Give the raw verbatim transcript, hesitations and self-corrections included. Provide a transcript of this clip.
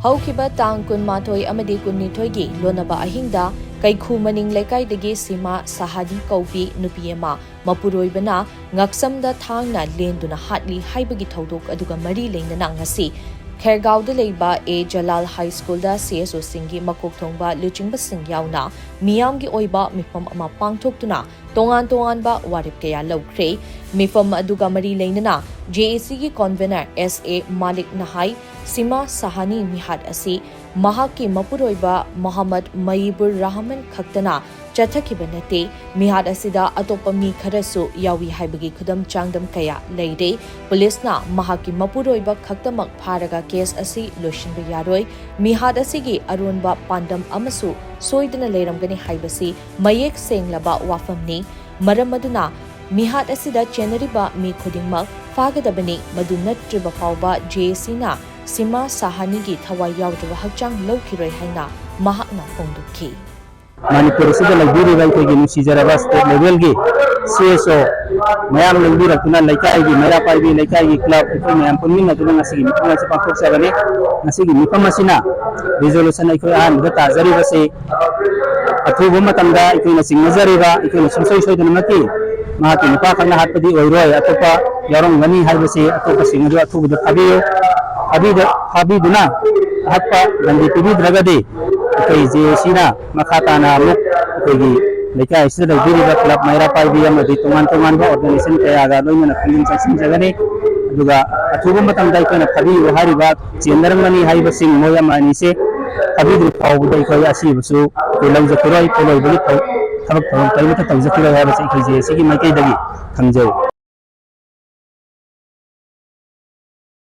ꯍꯧꯈꯤꯕ ꯇꯥꯡ ꯀꯨꯟꯃꯥꯊꯣꯏ ꯑꯃꯗꯤ ꯀꯨꯟꯅꯤꯊꯣꯏꯒꯤ ꯂꯣꯟꯅꯕ ꯑꯍꯤꯡꯗ ꯀꯩꯈꯨ ꯃꯅꯤꯡ ꯂꯩꯀꯥꯏꯗꯒꯤ ꯁꯤꯃꯥ ꯁꯍꯥꯅꯤ ꯀꯧꯕꯤ ꯅꯨꯄꯤ ꯑꯃ ꯃꯄꯨꯔꯣꯏꯕꯅ ꯉꯛꯁꯝꯗ ꯊꯥꯡꯅ ꯂꯦꯟꯗꯨꯅ ꯍꯥꯠꯂꯤ ꯍꯥꯏꯕꯒꯤ ꯊꯧꯗꯣꯛ ꯑꯗꯨꯒ ꯃꯔꯤ ꯂꯩꯅꯅ ꯉꯁꯤ ꯈꯦꯔꯒꯥꯎꯗ ꯂꯩꯕ ꯑꯦ ꯖꯂꯥꯜ ꯍꯥꯏ ꯁ꯭ꯀꯨꯜꯗ ꯁꯤ ꯑꯦꯁ ꯑꯣꯁꯤꯡꯒꯤ ꯃꯀꯣꯛ ꯊꯣꯡꯕ ꯂꯨꯆꯤꯡꯕꯁꯤꯡ ꯌꯥꯎꯅ ꯃꯤꯌꯥꯝꯒꯤ ꯑꯣꯏꯕ ꯃꯤꯐꯝ ꯑꯃ ꯄꯥꯡꯊꯣꯛꯇꯨꯅ ꯇꯣꯉꯥꯟ ꯇꯣꯉꯥꯟꯕ ꯋꯥꯔꯦꯞ ꯀꯌꯥ ꯂꯧꯈ꯭ꯔꯦ꯫ ꯃꯤꯐꯝ ꯑꯗꯨꯒ ꯃꯔꯤ ꯂꯩꯅꯅ ꯖꯦ ꯑꯦ ꯁꯤꯒꯤ ꯀꯣꯟꯚꯦꯅꯔ ꯑꯦꯁ ꯑꯦ ꯃꯥꯂꯤꯛꯅ ꯍꯥꯏ, ꯁꯤꯃꯥ ꯁꯍꯥꯅꯤ ꯃꯤꯍꯥꯠ ꯑꯁꯤ ꯃꯍꯥꯛꯀꯤ ꯃꯄꯨꯔꯣꯏꯕ ꯃꯣꯍꯝꯃꯗ ꯃꯌꯤꯕꯨꯔ ꯔꯍꯃꯟ ꯈꯛꯇꯅ ꯆꯠꯊꯈꯤꯕ ꯅꯠꯇꯦ꯫ ꯃꯤꯍꯥꯠ ꯑꯁꯤꯗ ꯑꯇꯣꯞꯄ ꯃꯤ ꯈꯔꯁꯨ ꯌꯥꯎꯏ ꯍꯥꯏꯕꯒꯤ ꯈꯨꯗꯝ ꯆꯥꯡꯗꯝ ꯀꯌꯥ ꯂꯩꯔꯦ꯫ ꯄꯨꯂꯤꯁꯅ ꯃꯍꯥꯛꯀꯤ ꯃꯄꯨꯔꯣꯏꯕ ꯈꯛꯇꯃꯛ ꯐꯥꯔꯒ ꯀꯦꯁ ꯑꯁꯤ ꯂꯣꯏꯁꯤꯟꯕ ꯌꯥꯔꯣꯏ꯫ ꯃꯤꯍꯥꯠ ꯑꯁꯤꯒꯤ ꯑꯔꯣꯟꯕ ꯄꯥꯟꯗꯝ ꯑꯃꯁꯨ ꯁꯣꯏꯗꯅ ꯂꯩꯔꯝꯒꯅꯤ ꯍꯥꯏꯕꯁꯤ ꯃꯌꯦꯛ ꯁꯦꯡꯂꯕ ꯋꯥꯐꯝꯅꯤ꯫ ꯃꯔꯝ ꯑꯗꯨꯅ ꯃꯤꯍꯥꯠ ꯑꯁꯤꯗ ꯆꯦꯟꯅꯔꯤꯕ ꯃꯤ ꯈꯨꯗꯤꯡꯃꯛ ꯐꯥꯒꯗꯕꯅꯤ꯫ ꯃꯗꯨ ꯅꯠꯇ꯭ꯔꯤꯕ ꯐꯥꯎꯕ ꯖꯦ ꯑꯦ ꯁꯤꯅ ꯁꯤꯃꯥ ꯁꯍꯥꯅꯤꯒꯤ ꯊꯋꯥꯏ ꯌꯥꯎꯗ꯭ꯔꯕ ꯍꯛꯆꯥꯡ ꯂꯧꯈꯤꯔꯣꯏ ꯍꯥꯏꯅ ꯃꯍꯥꯛꯅ ꯐꯣꯡꯗꯣꯛꯈꯤ꯫ ꯃꯅꯤꯄꯨꯔ ꯑꯁꯤꯗ ꯂꯩꯕꯤꯔꯤꯕ ꯑꯩꯈꯣꯏꯒꯤ ꯅꯨꯡꯁꯤꯖꯔꯕ state levelꯒꯤ C S O ꯃꯌꯥꯝ ꯂꯦꯡꯕꯤꯔꯛꯇꯨꯅ ꯂꯩꯀꯥꯏꯒꯤ ꯃꯩꯔꯥ ꯄꯥꯏꯕꯤ, ꯂꯩꯀꯥꯏꯒꯤ club ꯑꯩꯈꯣꯏ ꯃꯌꯥꯝ ꯄꯨꯟꯃꯤꯟꯅꯗꯨꯅ ꯉꯁꯤꯒꯤ ꯃꯤꯐꯝ ꯑꯁꯤ ꯄꯥꯡꯊꯣꯛꯆꯕꯅꯤ꯫ ꯉꯁꯤꯒꯤ ꯃꯤꯐꯝ ꯑꯁꯤꯅ resolution ꯑꯩꯈꯣꯏ ꯑꯍꯥꯟꯕꯗ ꯇꯥꯖꯔꯤꯕꯁꯤ ꯑꯊꯨꯕ ꯃꯇꯝꯗ ꯑꯩꯈꯣꯏꯅ ꯆꯤꯡꯅꯖꯔꯤꯕ, ꯑꯩꯈꯣꯏꯅ ꯁꯨꯡꯁꯣꯏ ꯁꯣꯏꯗꯅꯃꯛꯀꯤ ꯃꯍꯥꯛꯀꯤ ꯅꯨꯄꯥ ꯈꯛꯅ ꯍꯥꯠꯄꯗꯤ ꯑꯣꯏꯔꯣꯏ, ꯑꯇꯣꯞꯄ ꯌꯥꯎꯔꯝꯒꯅꯤ ꯍꯥꯏꯕꯁꯤ ꯑꯇꯣꯞꯄꯁꯤꯡ ꯑꯗꯨ ꯑꯊꯨꯕꯗ ꯐꯥꯕꯤꯌꯨ꯫ ꯐꯥꯕꯤꯗ-, ꯐꯥꯕꯤꯗꯨꯅ ꯑꯍꯛꯄ ꯗꯟꯗꯤ ꯄꯤꯕꯤꯗ꯭ꯔꯒꯗꯤ ꯑꯩꯈꯣꯏ J A Cꯅ ꯃꯈꯥ ꯇꯥꯅ ꯑꯃꯨꯛ ꯑꯩꯈꯣꯏꯒꯤ ꯂꯩꯀꯥꯏ ꯑꯁꯤꯗ ꯂꯩꯕꯤꯔꯤꯕ club ꯃꯩꯔꯥ ꯄꯥꯏꯕꯤ ꯑꯃꯗꯤ ꯇꯣꯉꯥꯟ ꯇꯣꯉꯥꯟꯕ organization ꯀꯌꯥꯒ ꯂꯣꯏꯅꯅ ꯈꯣꯡꯖꯪ ꯆꯪꯁꯤꯟꯖꯒꯅꯤ꯫ ꯑꯗꯨꯒ ꯑꯊꯨꯕ ꯃꯇꯝꯗ ꯑꯩꯈꯣꯏꯅ ꯐꯥꯕꯤꯌꯨ ꯍꯥꯏꯔꯤꯕ ꯆꯦꯟꯅꯔꯝꯒꯅꯤ ꯍꯥꯏꯔꯤꯕꯁꯤꯡ ꯃꯣꯏ ꯑꯃ ꯑꯅꯤꯁꯦ ꯐꯥꯕꯤꯗ꯭ꯔꯤ ꯐꯥꯎꯕꯗ ꯑꯩꯈꯣꯏ ꯑꯁꯤꯕꯁꯨ ꯑꯩꯈꯣꯏ ꯂꯧꯖꯈꯤꯔꯣꯏ꯫ ꯄꯣꯠꯂꯣꯏꯕꯒꯤ ꯊꯕꯛ ꯊꯧꯔꯝ ꯀꯔꯤꯃꯠꯇ ꯇꯧꯖꯈꯤꯔꯣꯏ ꯍꯥꯏꯕꯁꯤ ꯑꯩꯈꯣꯏ J A Cꯒꯤ ꯃꯥꯏꯀꯩꯗꯒꯤ ꯊꯝꯖꯩ꯫